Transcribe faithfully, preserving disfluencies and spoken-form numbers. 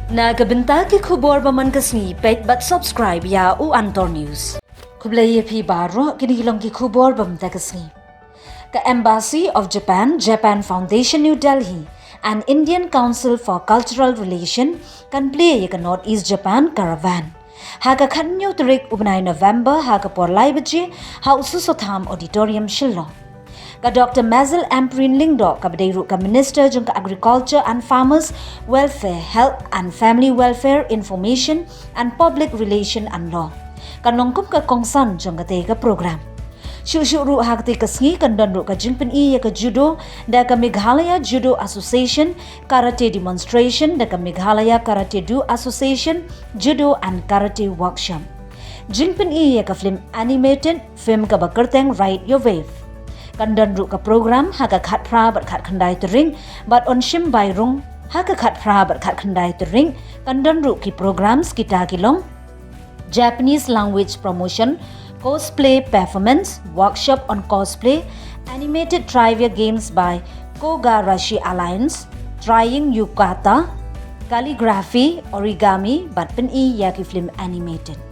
Na ka bynta ki khubor ba man ka sngi, peit bad subscribe ïa u Antor News. Khublei ïa phi baroh, kine ki long ki khubor ba man ka sngi. Ka Embassy of Japan, Japan Foundation, New Delhi, and Indian Council for Cultural Relation kan plie ïa ka North East Japan Caravan ha ka khathynñiew tarik u bnai November ha ka por lai baje ha u Soso Tham Auditorium, Shillong. Ka Doctor Mazel Ampareen Lyngdoh, kaba dei ruh ka Minister jong ka Agriculture and Farmers Welfare, Health and Family Welfare, Information and Public Relation and Law, kan long kum ka kongsan jong katei ka program. Shuh shuh ruh ha katei ka sngi kan don ruh ka jingpyni ïa ka judo da ka Meghalaya Judo Association, karate demonstration da ka Meghalaya Karate-Do Association, judo and karate workshop. Jingpyni ïa ka film animated film kaba kyrteng Ride Your Wave. Kan don ruh ka program ha ka khatphra bad khatkhyndai tarik, bad yn shim bai rung ha ka khatphra bad khatkhyndai tarik. Kan don ruh ki programs, kita ki long: Japanese language promotion, cosplay performance, workshop on cosplay, animated trivia games by Kogarashi Alliance, trying yukata, calligraphy, origami, bad pyni ïa ki film animated.